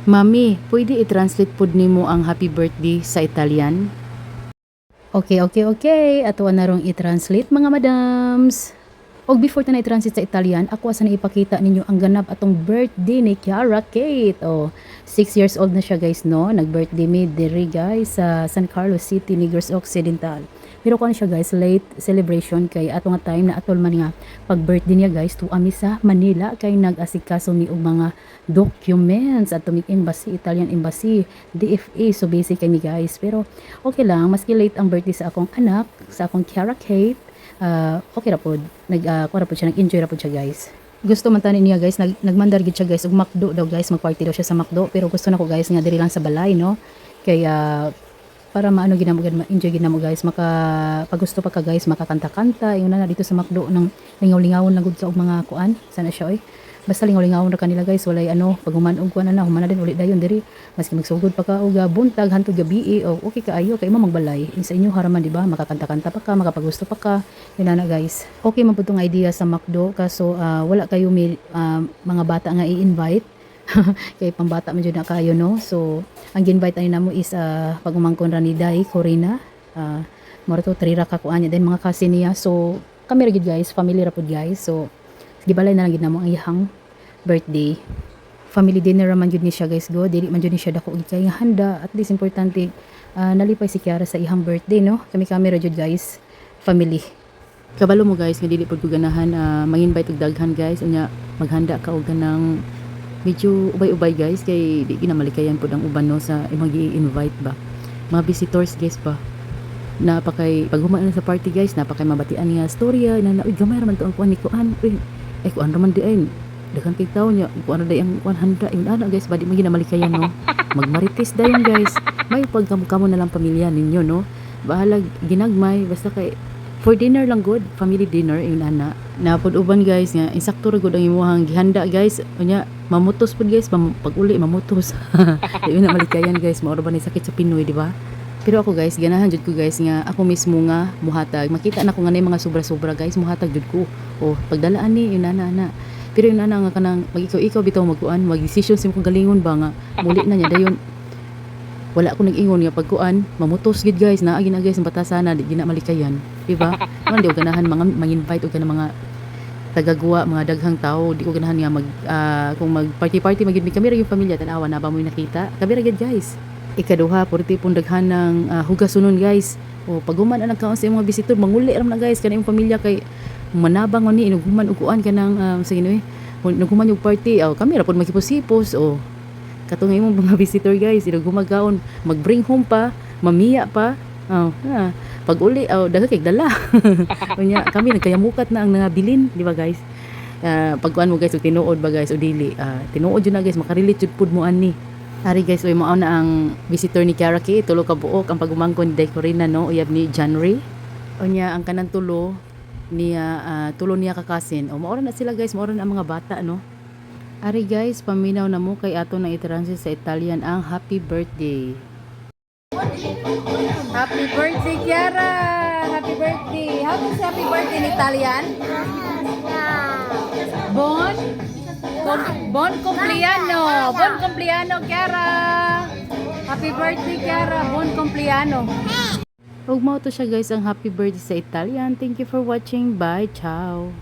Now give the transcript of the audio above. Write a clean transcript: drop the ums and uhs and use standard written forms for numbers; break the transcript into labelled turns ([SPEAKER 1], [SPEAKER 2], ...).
[SPEAKER 1] Mami, pwede i-translate pud nimo ang happy birthday sa Italian? Okay. Ato na rong i-translate, mga madams. Og before ta na i-translate sa Italian, ako asa na ipakita ninyo ang ganap atong birthday ni Kiara Kate. Oh, 6 years old na siya, guys, no? Nag-birthday mi diri, guys, sa San Carlos City, Negros Occidental. Pero kuan siya, guys, late celebration kay ato nga time na atol man nga pag birthday niya, guys, tuwa mi sa Manila kay nag-asikaso mi og mga documents at tumig embassy, Italian Embassy, DFA. So busy kami, guys. Pero okay lang, maski late ang birthday sa akong anak, sa akong Kiara Kate, okay ra pod, nag kuha ra pod siya, nag-enjoy ra pod siya, guys. Gusto man tani niya, guys, nagmandar gid siya, guys, og McDo daw, guys, magparty daw siya sa McDo, pero gusto nako, guys, nga diri lang sa balay, no, kay para maano gid namo gid, ma-enjoy gid namo, guys, maka pag gusto pa ka, guys, makakanta-kanta ingon na dito sa McDo nang lingaw-lingawon lang gud sa og mga kuan sana siya oy. Basta lingaw-lingawon ra kanila, guys, walay ano. Pag human og kuan na, human na din uli dayon diri, maski magsugod pa ka og buntag hantod gabi, o okay kaayo kay mo magbalay sa inyo haraman, di ba? Makakanta-kanta pa ka, makapagusto pa ka, yun na, guys. Okay man pud tong idea sa McDo, kaso wala kayo may mga bata nga i-invite kay pambata man jud na kayo, no? So ang gi-invite ani namo is pag-umangkon ra ni Day Corina, mao to trira ka kuan niya, then mga cousin niya. So kami ra gid, guys, family ra pud, guys. So gibalay na lang gid namo ang iyang birthday. Family dinner ra man jud ni siya, guys go. Dili man jud ni siya dako gid kay nga handa. At least importante nalipay si Kiara sa iyang birthday, no? Kami kami ra jud, guys, family. Kabalo mo, guys, nga dili pud ko ganahan mang-invite og daghan, guys, unya maghanda ka og kanang medyo ubay-ubay, guys, kay di ginamalikayan pud ang uban, no, sa imong gi-invite ba, mga visitors, guys, ba napakay pag human na sa party, guys, napakay mabatian nga storya na, "Uy, gamay ra man to ang kuan ni kuan, uy, ay kuan ra man di ay daghan kay tawo niya, kuan ra day ang kuan handa," ingon ana, guys ba. Di man ginamalikayan, no? Magmarites dayon, guys. May pag kamo na lang pamilya ninyo, no? Bahalag ginagmay, basta kay for dinner lang good, family dinner, ingon ana. Napod uban, guys, nga insakto ra gud ang imuhang gihanda, guys, unya mamutos pud, guys, pag uli mamutos. Di na malikayan, guys. Mao ra ba ni sakit sa Pinoy, di ba? Pero ako, guys, ganahan jud ko, guys, nga ako mismo nga muhatag. Makita na ko nga na mga sobra-sobra, guys, muhatag jud ko. O pagdalaan ni yun ana ana. Pero yun ana nga kanang mag ikaw-ikaw bitaw magkuan, mag-decision sa imong galingon ba nga muli na niya dayon. Wala ko nag-ingon nga pagkuan, mamutos gid, guys, naa gina, guys, ang batasana, di gina malikayan, di ba? Man di ko ganahan mga mang-invite og kanang mga tagaguwa, mga daghang tao. Di ko ganahan nga mag kung mag party party magid mi, kami ra yung pamilya. Tan-awa na ba mo nakita? Kami ra gid, guys. Ikaduha, purti pong daghan ng hugasunon, guys. O pag human ang nagkaon sa imong mga visitor, manguli ra man na, guys, kanang imong pamilya kay manabang man ni inughuman og kuan kanang sa Ginoo naghuman yung party. Oh, kami ra pud maghipos-hipos. O katong imong mga visitor, guys, inug humagaon, mag-bring home pa, mamiya pa. Oh, ha. Pag uli, oh, daghan kay dala. Unya kami nagkayamukat na ang nangabilin, di ba, guys? Pagkuan mo, guys, og tinuod ba, guys, o dili, tinuod jud na, guys, makarelate jud pud mo ani. Ari, guys, uy, mao na ang visitor ni Kiara K, tulo ka buok ang pagumangkon ni Day Corina, no, uyab ni Janry. Unya ang kanang tulo niya, tulo niya ka cousin. O mao ra na sila, guys, mao ra na ang mga bata, no? Ari, guys, paminaw na mo kay ato na i-translate sa Italian ang happy birthday.
[SPEAKER 2] Happy birthday, Kiara! Happy birthday! How to say happy birthday in Italian? Bon? Bon compleanno! Bon compleanno, Kiara! Happy birthday, Kiara! Bon compleanno!
[SPEAKER 1] Ug mao to siya, guys, ang happy birthday sa Italian. Thank you for watching. Bye. Ciao.